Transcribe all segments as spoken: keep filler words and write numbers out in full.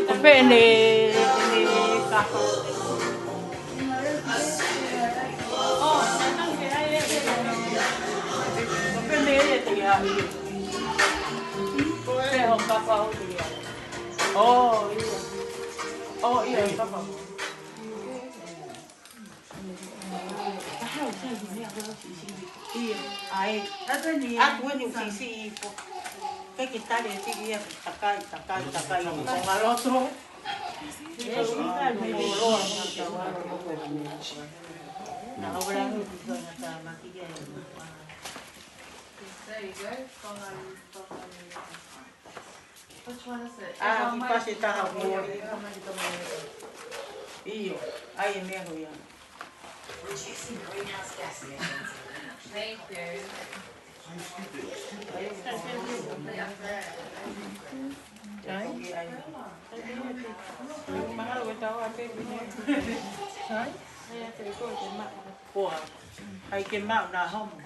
Ko pē ʻene, ʻene kafa. Ko pē ʻene ia te ia. Ko e ho kafa o ia. ʻO ia. ʻO ia, kafa. Ia, ʻai. ʻAtu eni ʻo sisi ipo. Ke ke tali e tiki ia, takai, takai, takai, ʻo ngaloto. There you go. Which one is it? ʻA, kiʻi pasi taha mo. ʻIo, ʻai e meʻa ko ia. Reducing greenhouse gas emissions. Thank you. Mahalo ko e tau a pē. Hai? Ai, ʻai ke maʻu na homo.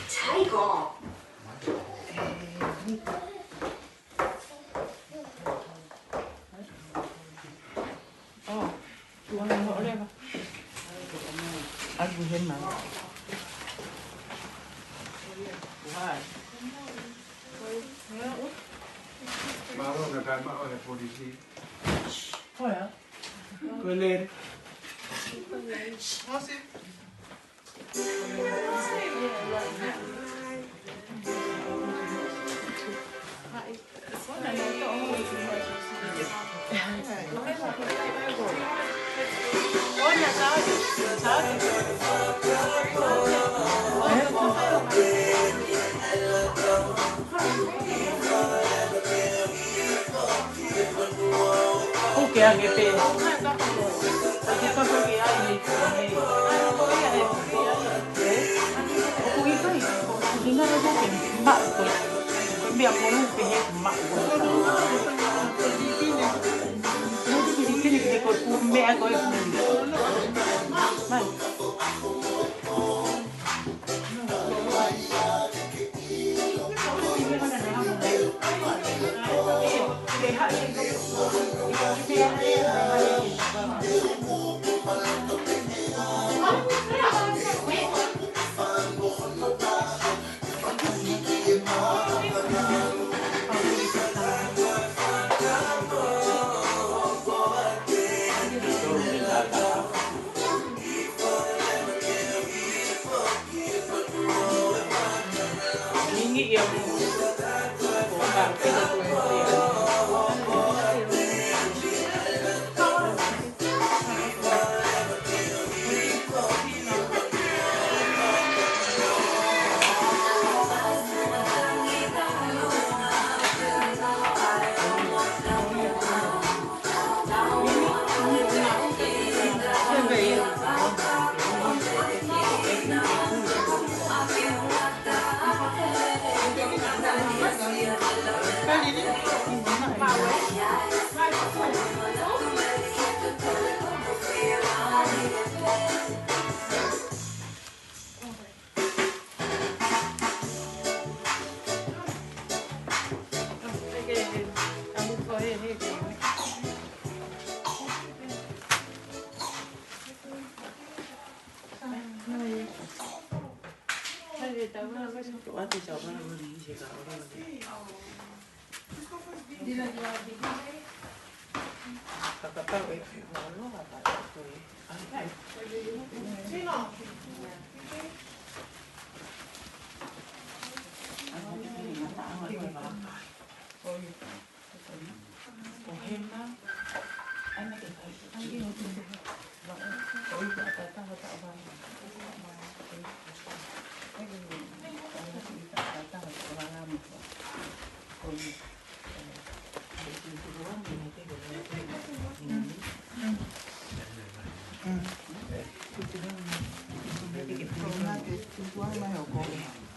Take off. Mālō, ngata mai ʻa e polisi. Ko e lele.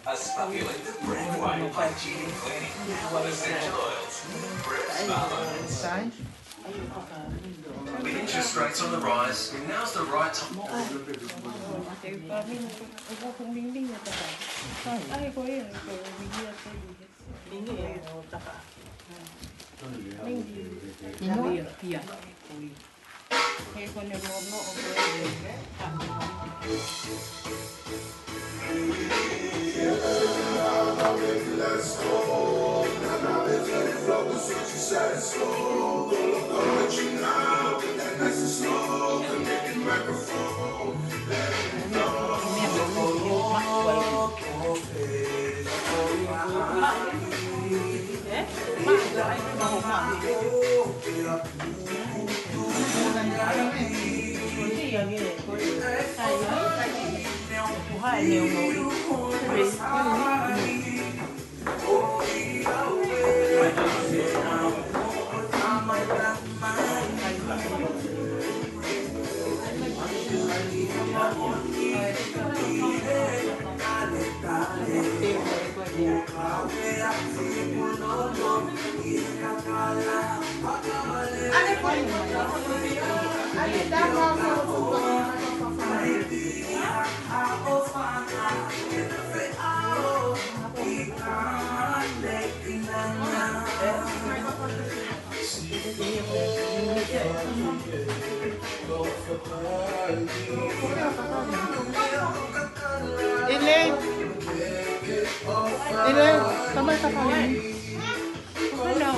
A spa fueling the brand wide hygienic cleaning with essential oils. Brand Spa Moments. With interest rates on the rise, now's the right time. Ele, ele, tama e kapa lelei. Hello.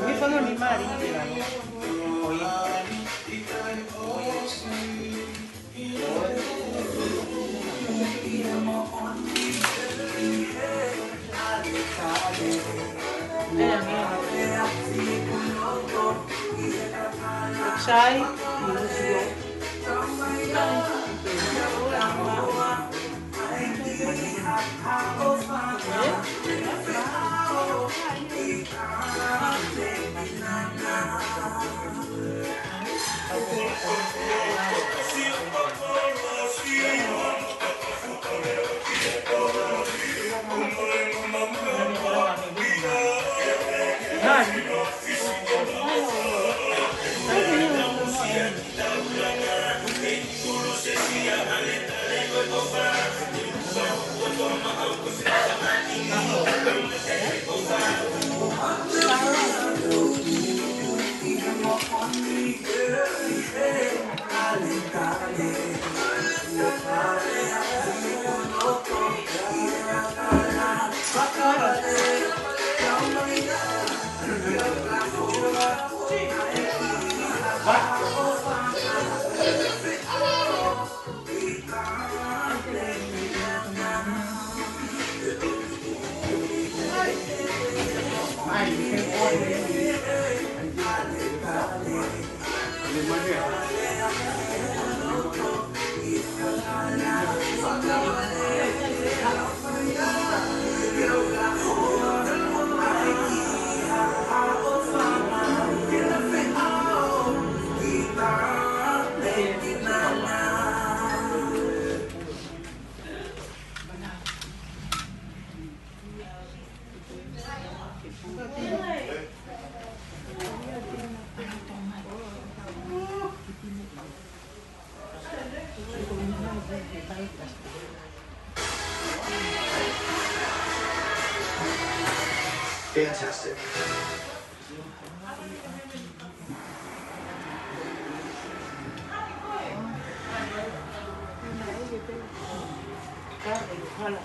Ni kono ni mali ni la. Oi. Sai. Fantastic. Sorry?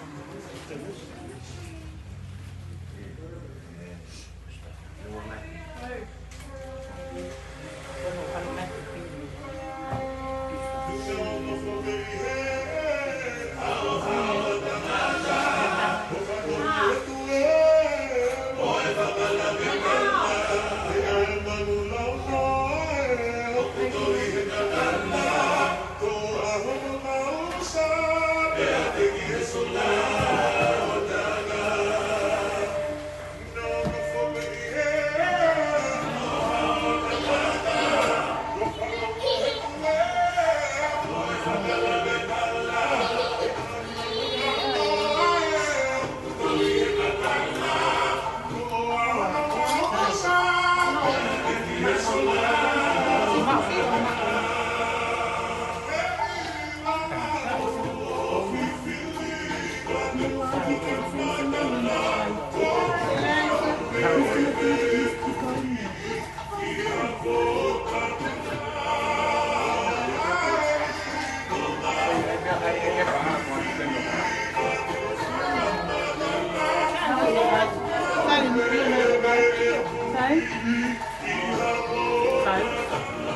Sorry?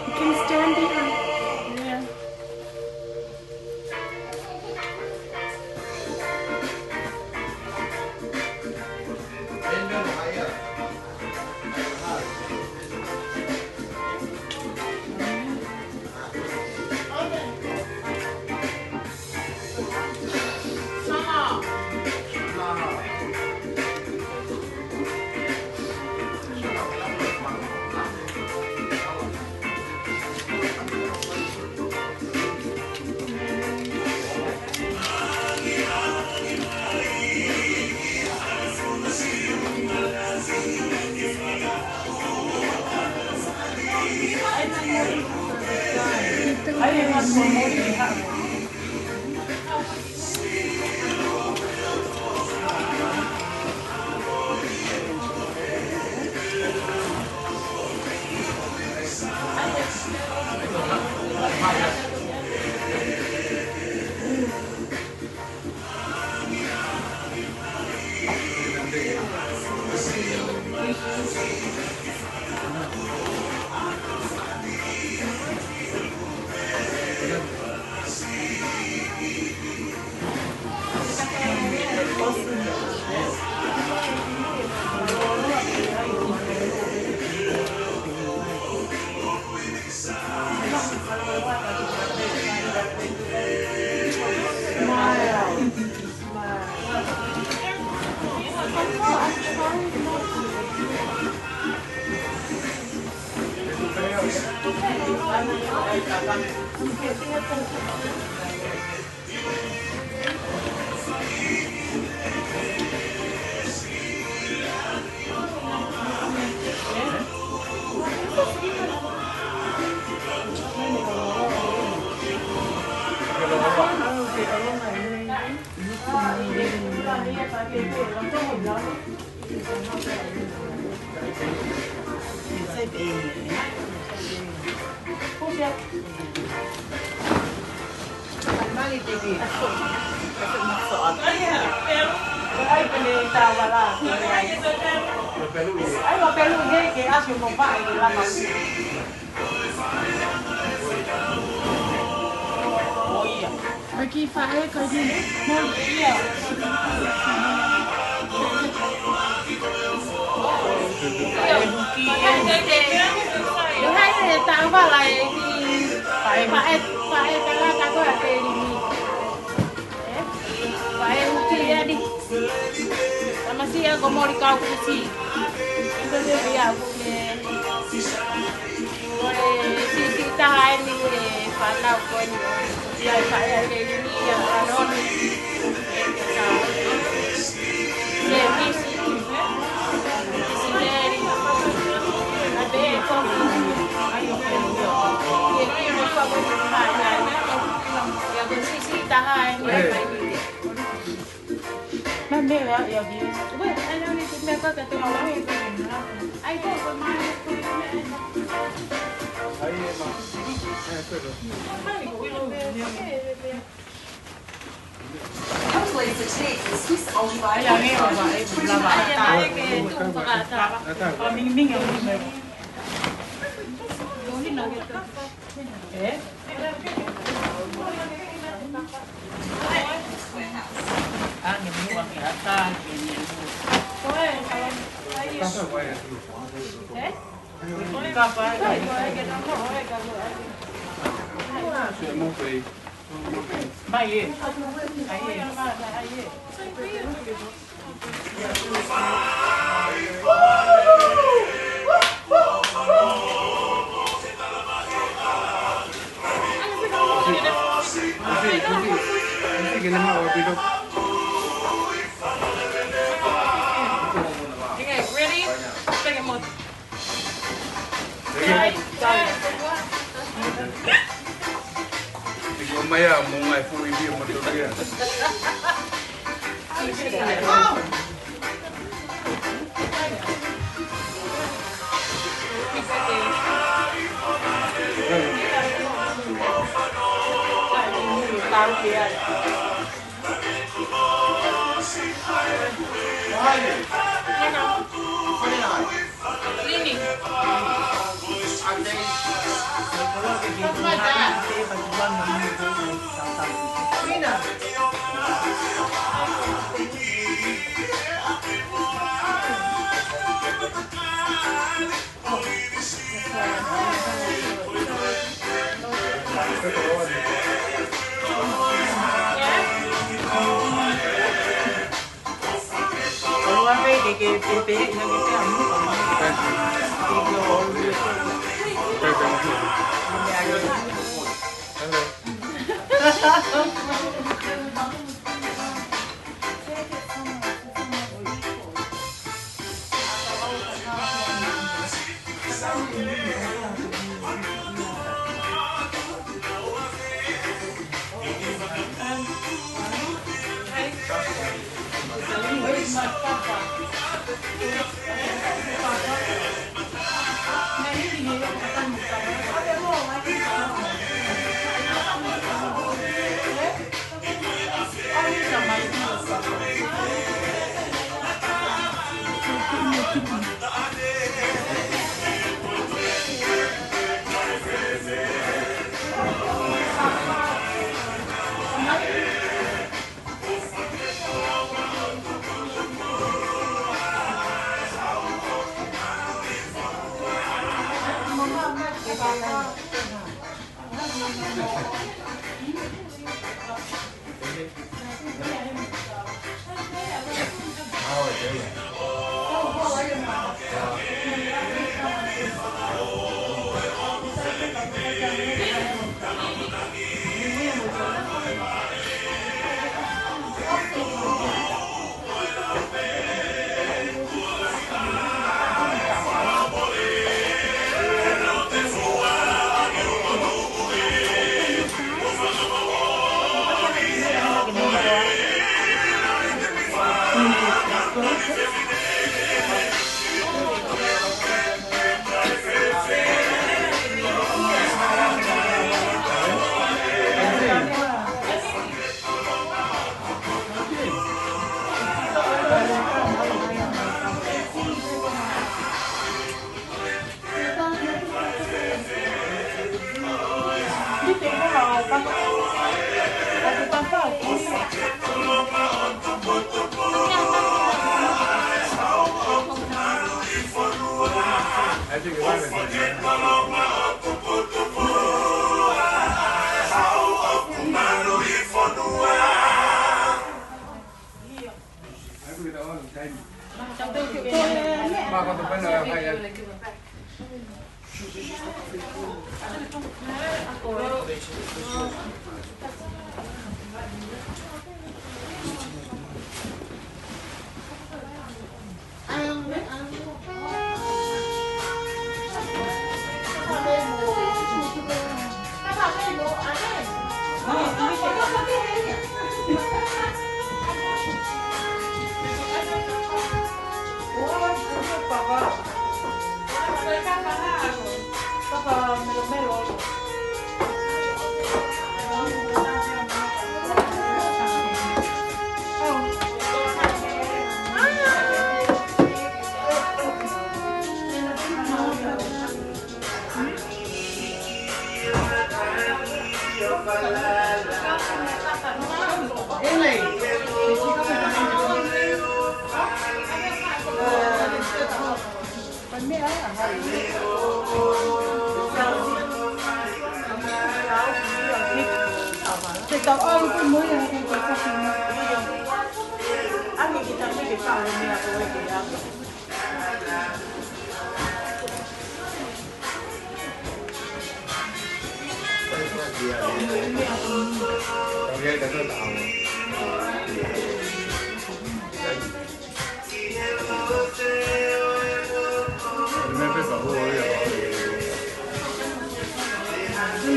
You can stand behind. Yeah. Ai, ua pelu ia ke asi mo paʻi ke lama. Maki faʻē ka ni. Mo ia. Ia, huki e. Ia, hai, e taʻu vala e ki. Faʻē, faʻē, faʻē kalaka ko e te limi. Ē? Faʻē huki e ni. Tamasiʻi ko Moli Kaukusi. Ko e meʻa ia ko e. Ko e siʻisiʻi taha eni e fānau ko eni. Ia e faʻē ʻa Lelini ia ʻAnoni. Ia Misi. Misi Leli. ʻA pē ko. Ia ko e siʻisiʻi taha eni. Mai mei he ʻaho ia ki. Ue, ai, nau ni, meʻa ko ē ka te mau lau. Ai, ko, ko mai. Ai, e ma. E, pero. Ai, ko, ko, ko. Help Lisa take the Swiss Ultra Five Plus. Okay, ready? Second one. Iko mai a mo ngai fui via mo tokia.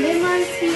Lemon tea.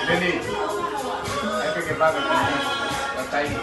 Lenny, hay que pagar también. Hasta ahí.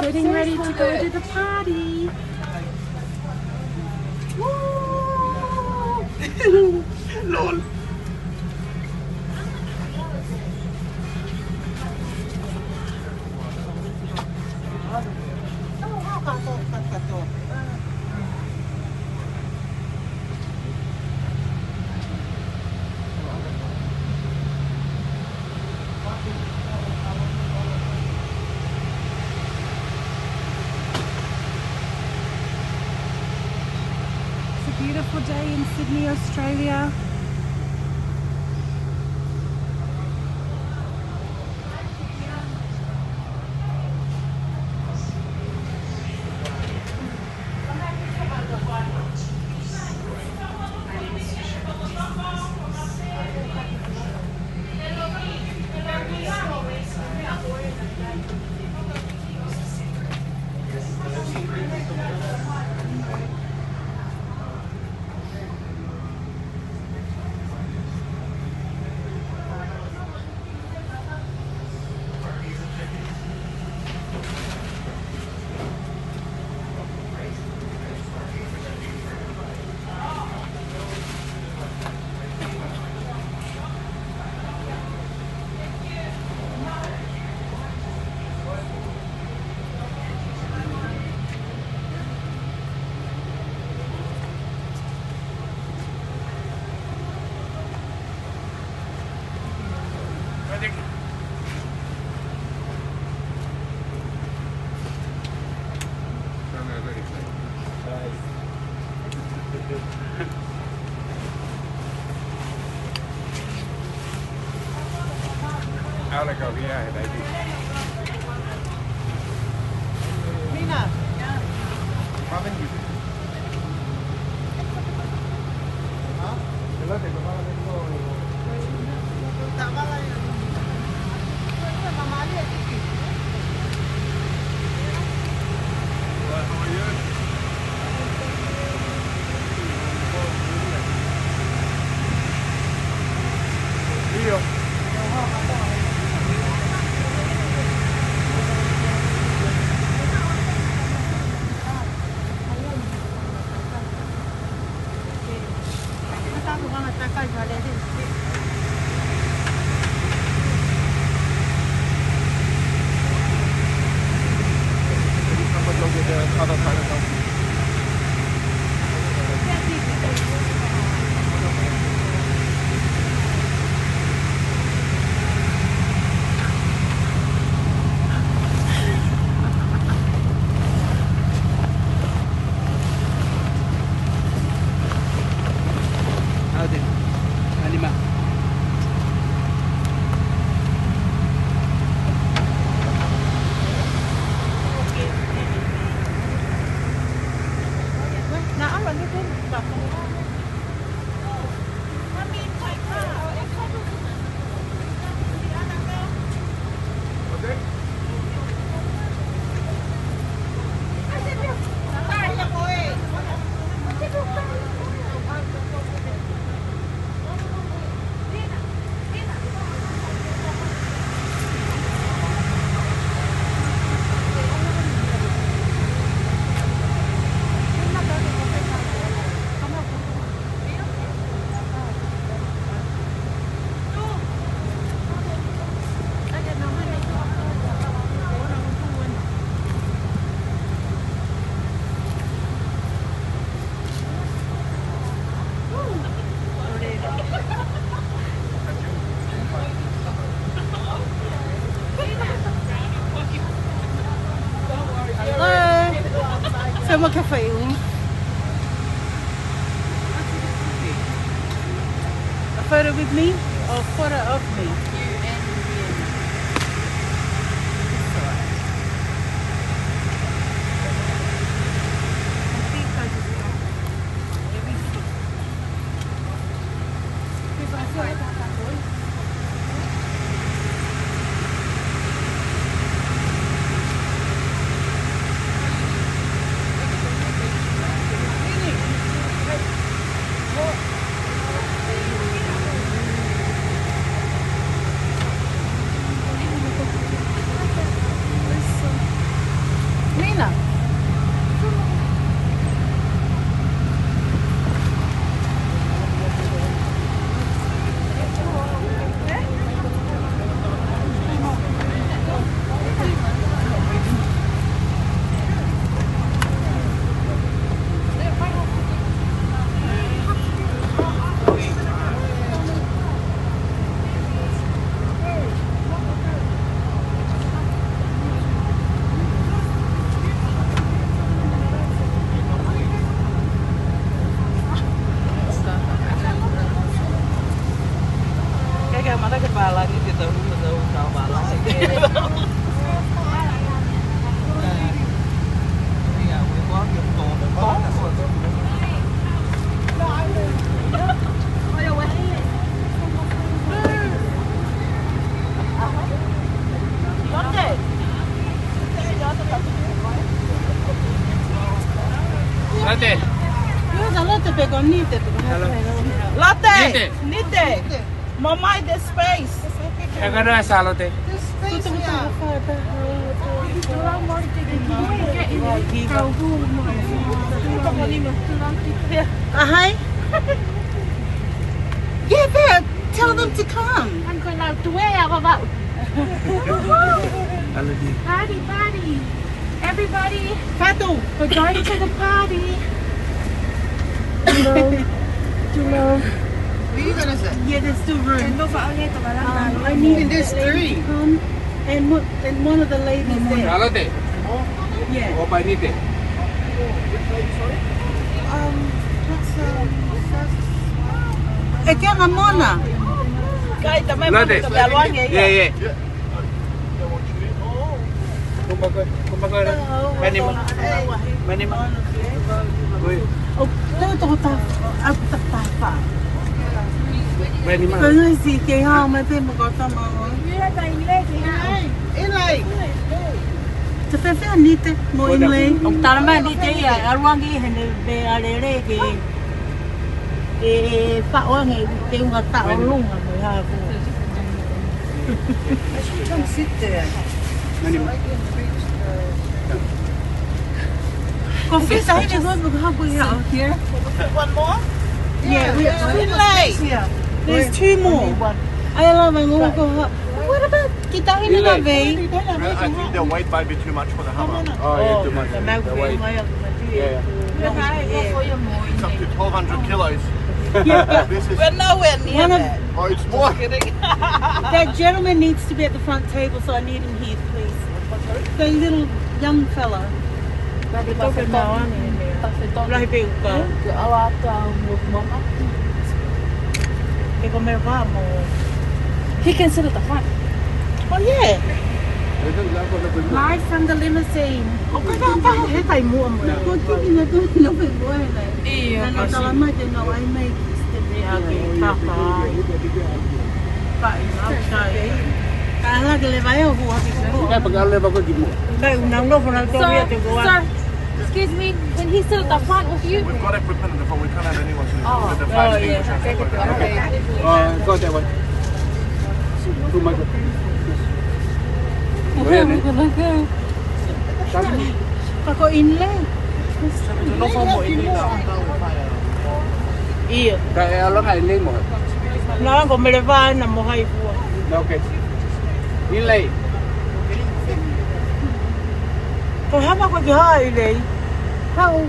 Getting ready to go to the party. Woo! Lol. It's a beautiful day in Sydney, Australia. Ahora que había el aire. Mina. Hello. So what can I do? A photo with me or a photo of me? Mina. Lote. Lote pe ko Nite pe ko Lote. Nite. Nite. Nite. Mamaʻo e space. E kara sa Lote. This space, yeah. Ahai. Yeah, there. Tell them to come. Uncle, now, to where, Baba? Party, party. Everybody, Fatu, we're going to the party. Hello. Hello. What are you gonna say? Yeah, there's two rooms. Um, I need the lady to come and mo-, and one of the ladies there. Lote. Yeah. O Painite. Um, what's, um, first? Eke Ramona. Kai, tamai Lote. Mama, tamai Lote. Yeah, yeah. Ko pako, ko pako. Manima. Manima. Oi. ʻO tau toko ta, a ta ta fa. Manima. Ko ngai si ke ha mai pe mo ko ta ma. Elaine. Elaine. Te fēfē ʻa Nite mo Elaine? ʻOku tala mai ʻa Nite ia, ʻalu ange heni pē ʻa Lele ke, ke faʻo ange teunga taʻolunga mo e hā ko. Come sit there. Manima. Ko fēfē ʻa Nite ko, ko hā ko ia? Here? One more? Yeah, we, yeah, we, yeah. There's two more. Only one. I love it. What about kita ini la vei? I, I think the weight might be too much for the hammer. Oh, yeah, too much. The weight. Yeah, yeah. It's up to twelve hundred kilos. Yeah, but this is, we're nowhere near that. Oh, it's more. Just kidding. That gentleman needs to be at the front table, so I need him here, please. The little young fella. Lahi pē uka. Ke ala atu ʻo move mama. Ke ko me vamo. He can sit at the front. Oh, yeah. Live from the limousine. ʻO ka ka pa he kai muʻa mo. Ko kiki na tu na pe boy na. ʻIo, na na kasi. Tala mai te na ai mai ki ste. Ia ke kapa ai. Ka i na kai. Ka ala ke leva e o hua ki muʻa. Ka pa ka leva ko ki muʻa. Kai una una fona to ia te ko. Sir, sir, excuse me, can he sit at the front with you? We've got equipment in the front. We can't have anyone sitting with the flash extinguisher. Oh, yeah. Okay. Uh, go that way. Two microphones. Yes. Where, man? Ka ko ʻInlei. Nofo mo ʻInlei na. ʻIo. Ka e ʻalu ange ʻInlei mo. Na ko Melevana mo hai fua. Na, okay. ʻInlei. Ko hama ko ki hai ʻInlei. Hau.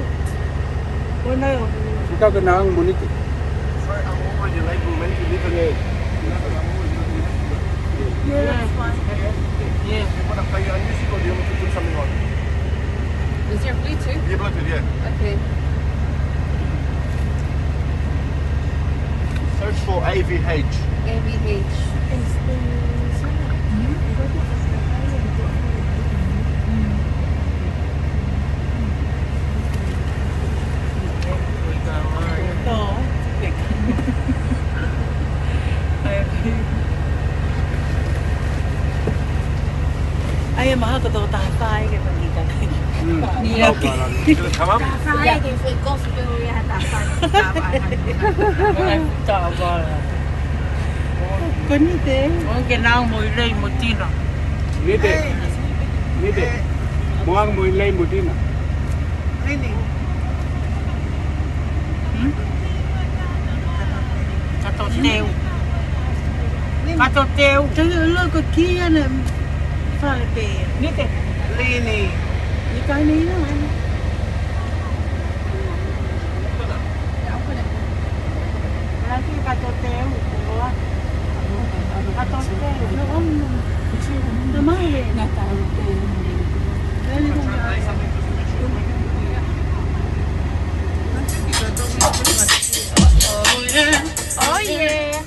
Ko nai o. Kita kenang mo Nite. Sorry, I'm already late. We're meant to leave at eight. Yeah, that's fine. Yeah. You wanna play your music or do you want me to put something on? Is there Bluetooth? Yeah, Bluetooth, yeah. Okay. Search for A V H. A V H. Ai, e maha ko toko taha fā ke pangi ka. Mm. Ia. Taha fā ke fai gospel ia ha taha fā. Taha fā. Ko Nite. ʻO ke nau mo ʻInlei mo Tina. Nite. Nite. Mo ʻInlei mo Tina. Rini. Hmm? Kato teu. Kato teu. Teu lo ko kia na fale pe. Nite. Rini. Ni kai ni na. Lagi kato teu, koloa. Kato teu. No, no. Tamai. Oh, yeah.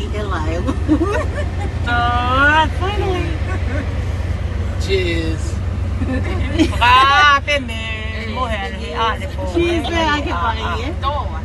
Hello. Oh, finally. Cheers. Ah, pene. Mo he ale, ale po. Cheers, eh, ake pai, eh. Toa.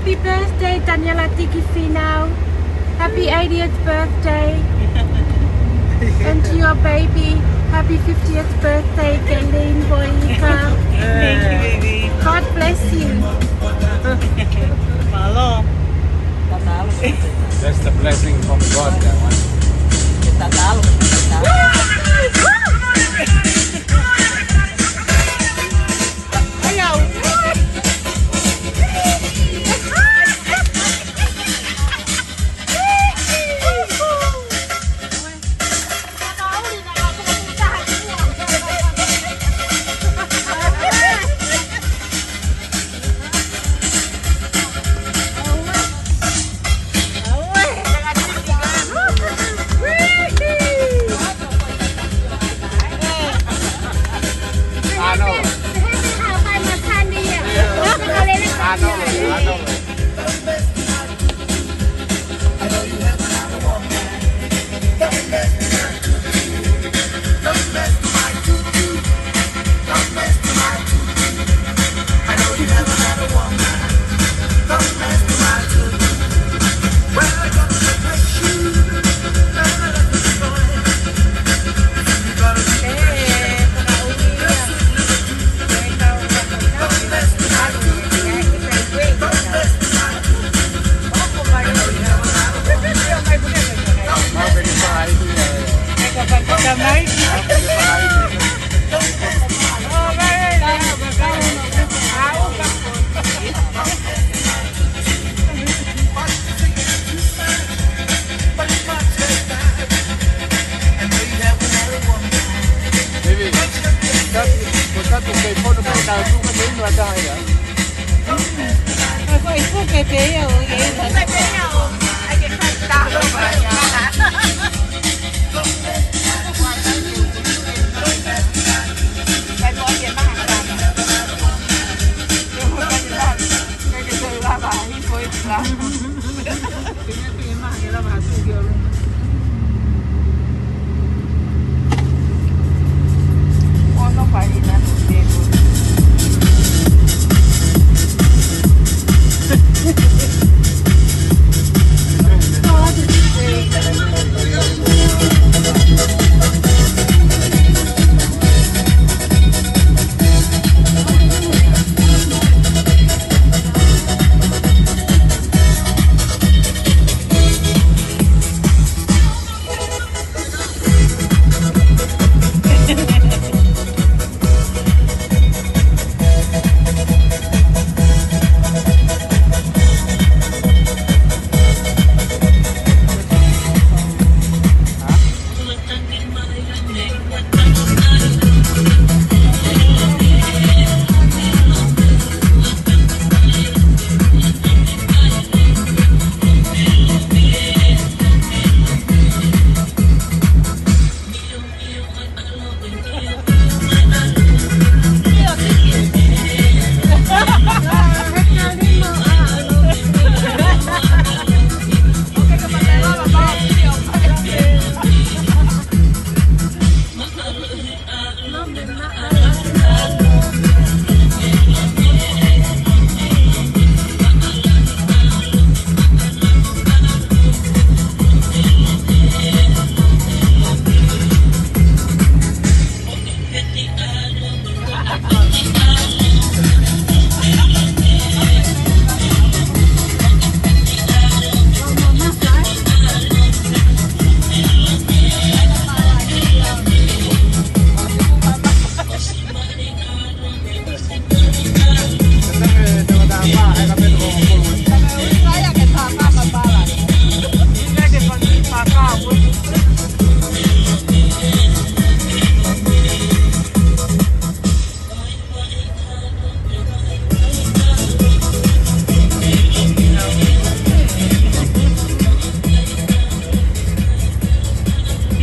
Happy birthday, Daniela Tiki Finau. Happy eightieth birthday. And to your baby, happy fiftieth birthday, Kaylin Boyika. Thank you, baby. God bless you. Mahalo. That's the blessing from God, that one.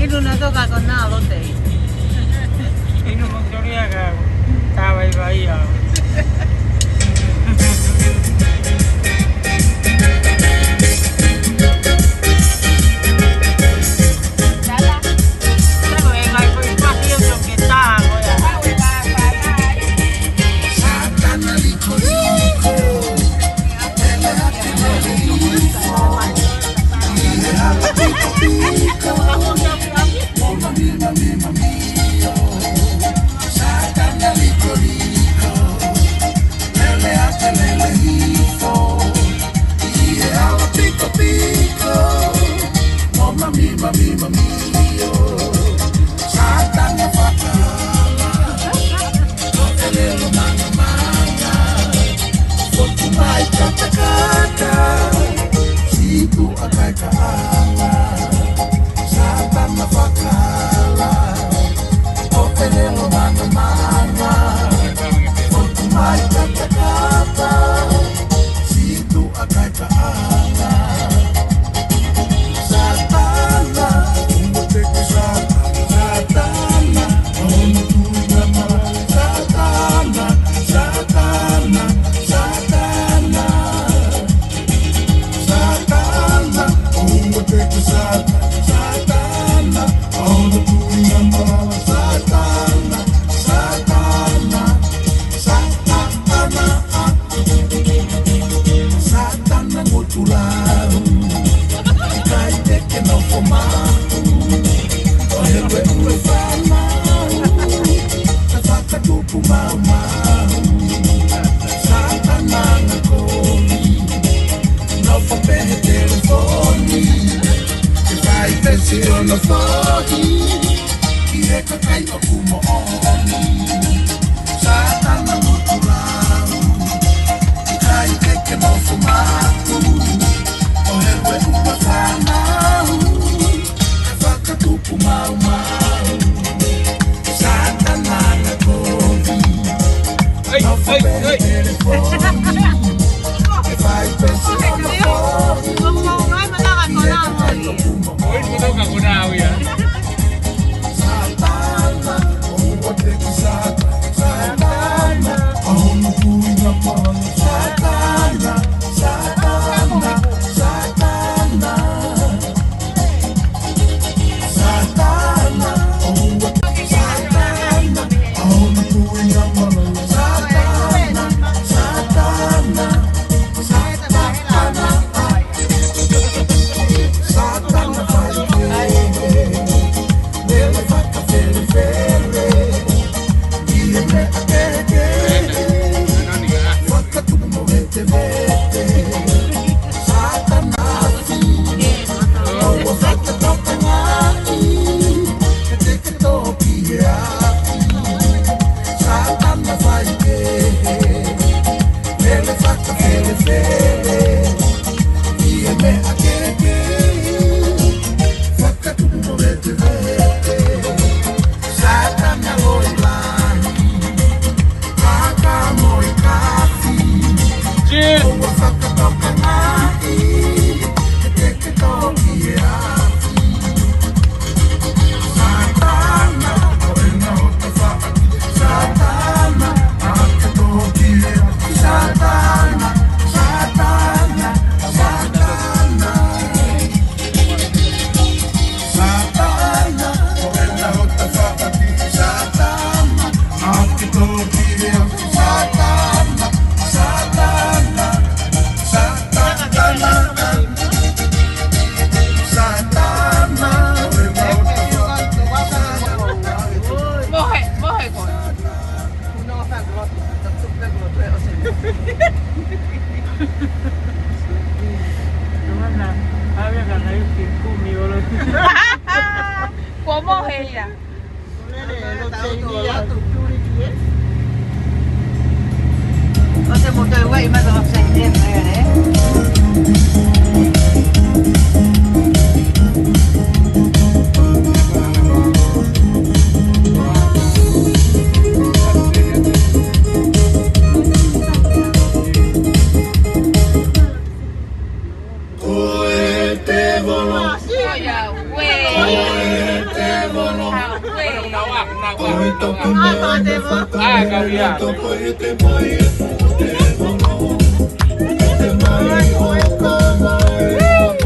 Inu na toka ko na lote. Inu mo toria ka tava i vai a. Sātana ngutu lau, ʻikai te ke nofo maʻu. ʻO he ue ue fānau, ka fakatupu maumau. Sātana anga kovi, nofo pē he telefoni, ke fai pē siʻono tohi ki he kakai ʻoku moʻoni. Sātana ngutu lau, ʻikai te ke nofo maʻu. ʻO he ue ue fānau, ka fakatupu maumau. Sātana anga kovi. Ai, Mohe, mohe koe. Kuo mohe ia. Ko e tēvolo. Ko e tēvolo. Ko e toki mai e faka-, ko e te mai e fuʻu tēvolo. Ko e te mai o ka mai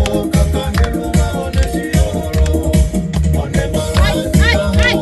o ka kahelu ma o ne siolo. O ne mai ai, ai, ai.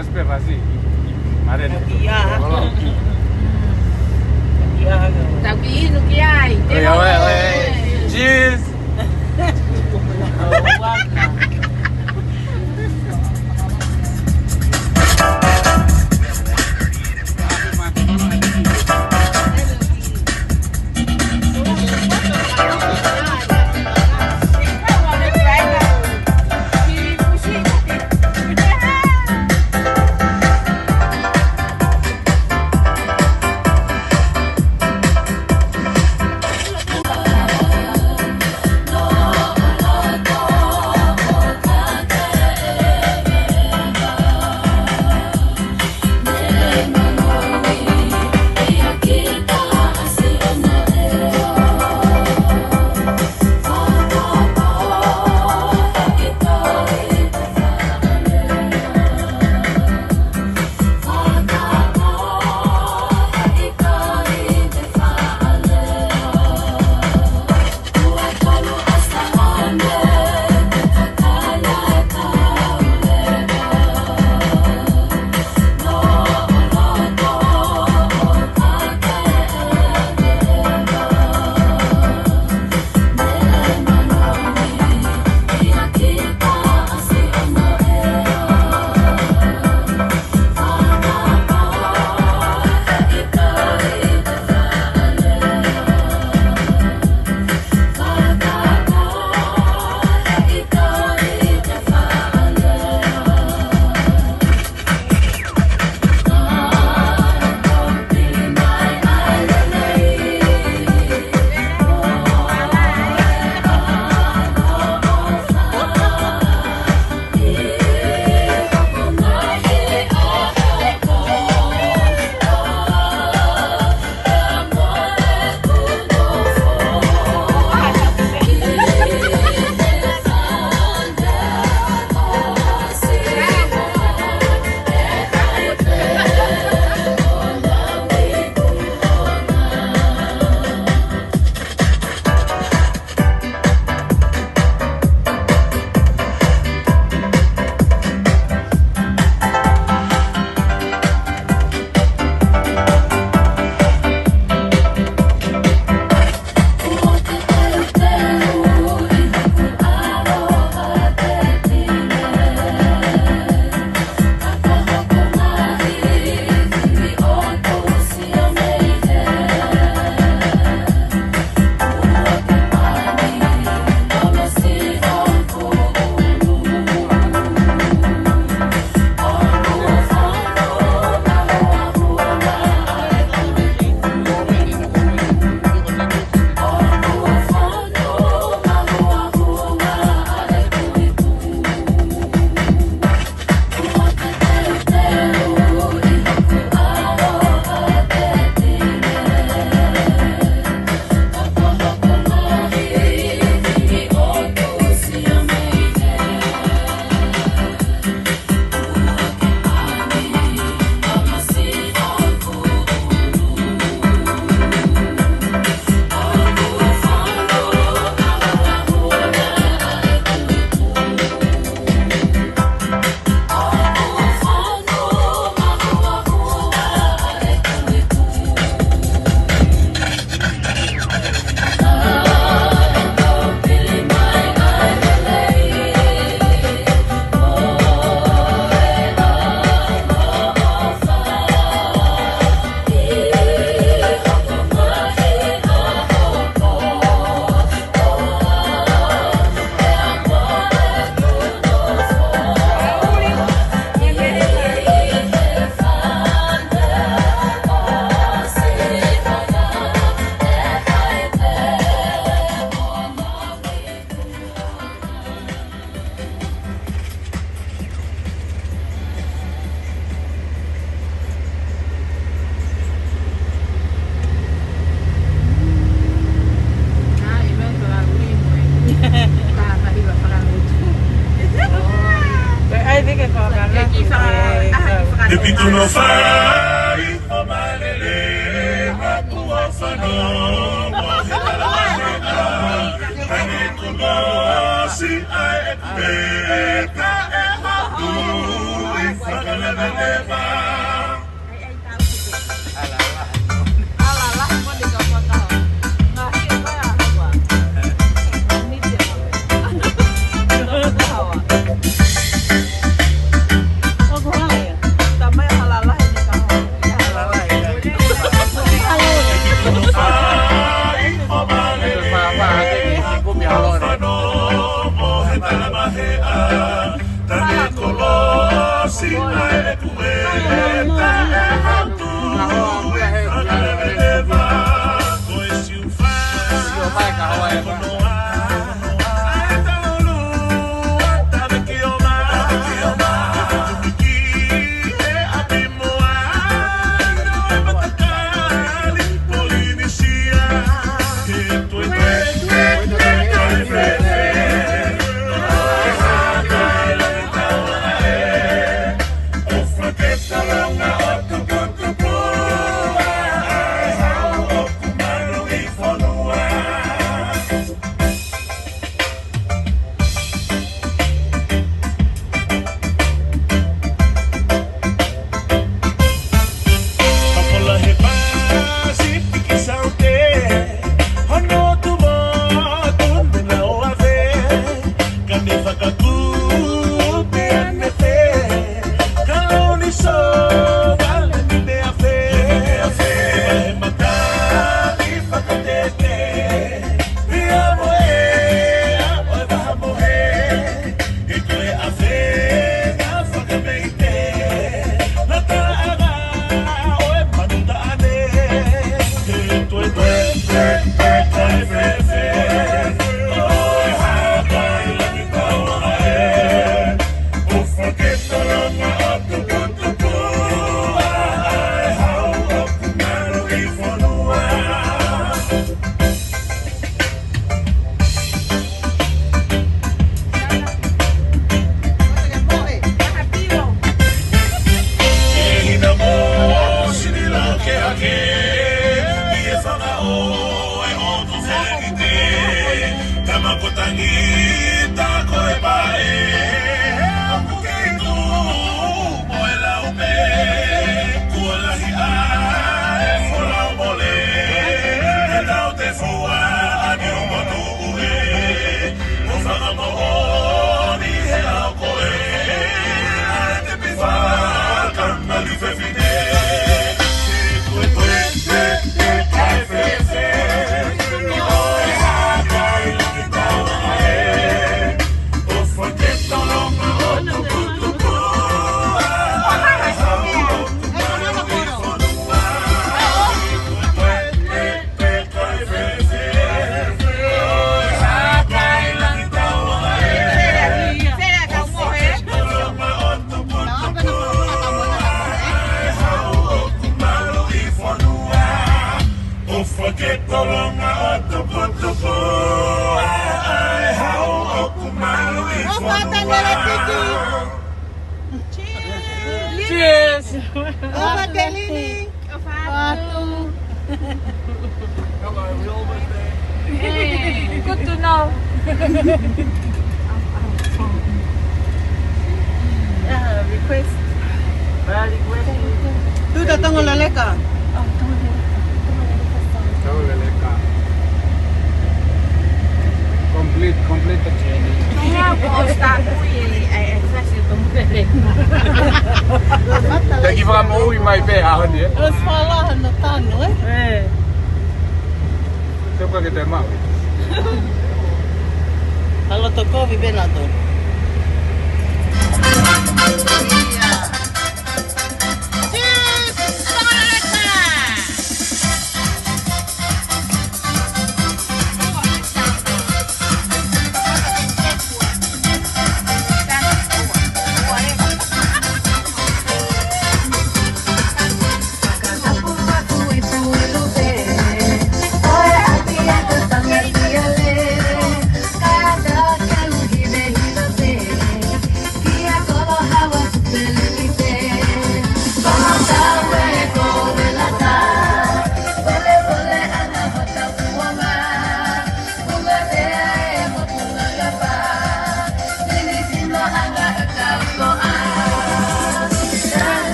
Espera, sí. Marene. Ia. Ia. Tau ki inu ki ai. Oi, oi, oi. Cheers. Te pitu no fai, o malele, makuo fano, mo he kalawane, ane tulo, si ai e peka, e maku, i fakalele. Cheers. ʻOfa Kelini. ʻOfa atu. Hey, good to know. Ah, request. Ah, request. Tuʻu ta Tonga Leleka. Oh, Tonga Leleka. Tonga Leleka. Complete, complete the journey. Ai, exactly, Tonga Leleka. Thank you for moving my pay, Alan, yeah? It was for a lot of the fun, eh? Eh. Te puke ke te mau. Alo to kovi pē na to.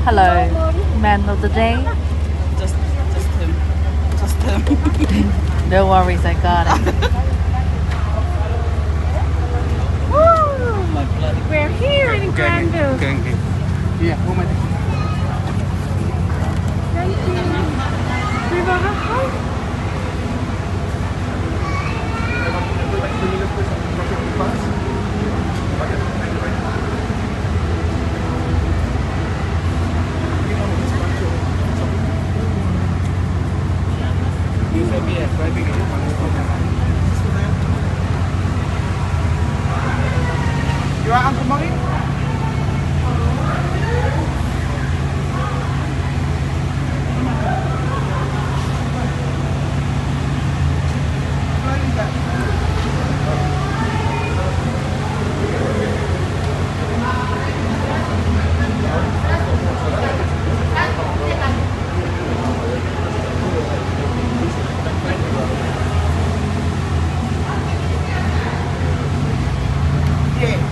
Hello, man of the day. Just, just him. Just him. No worries, I got it. Woo! My bloody We're here in Granville. Thank you. You are Uncle Mommy?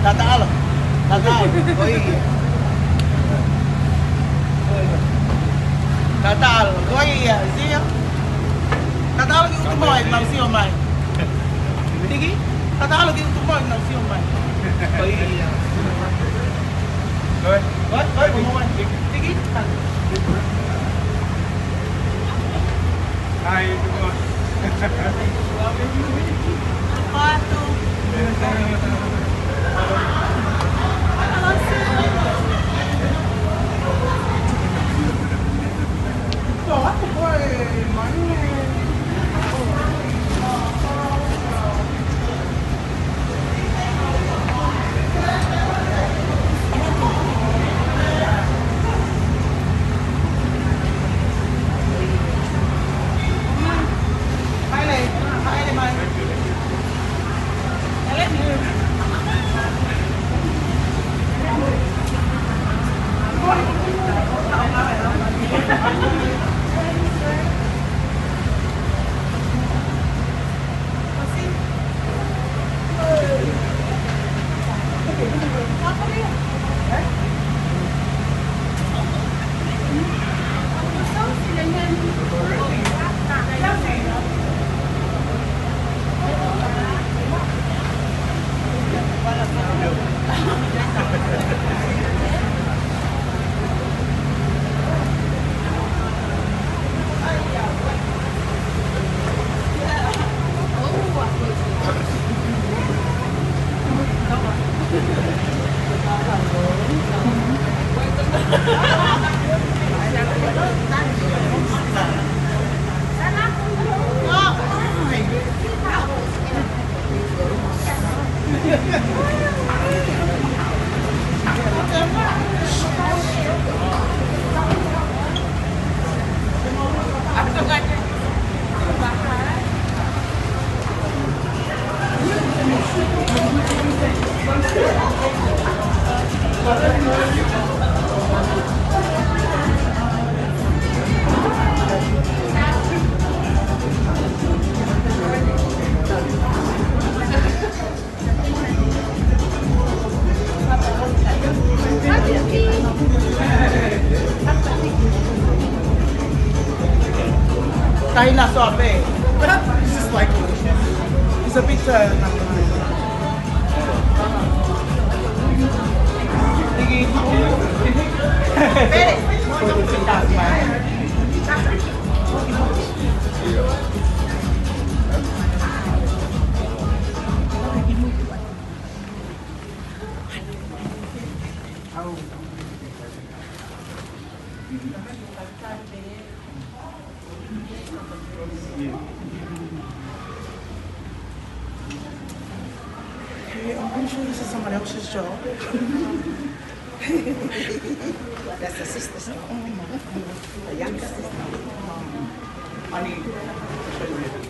Tatā ʻalo. Tatā ʻalo. Ko ia. Tatā ʻalo. Ko ia, sio. Tatā ʻalo ki ʻutu mo e mau sio mai. Tiki? Tatā ʻalo ki ʻutu mo e mau sio mai. Ko ia. Ko e, ko e, ko e, mo e. Tiki? Hi, everyone. Ai, na sope. It's just like, it's a bit, uh, Okay, I'm pretty sure this is somebody else's job. That's the sister's job. Oh my God. The younger sister. Um, I need to show you.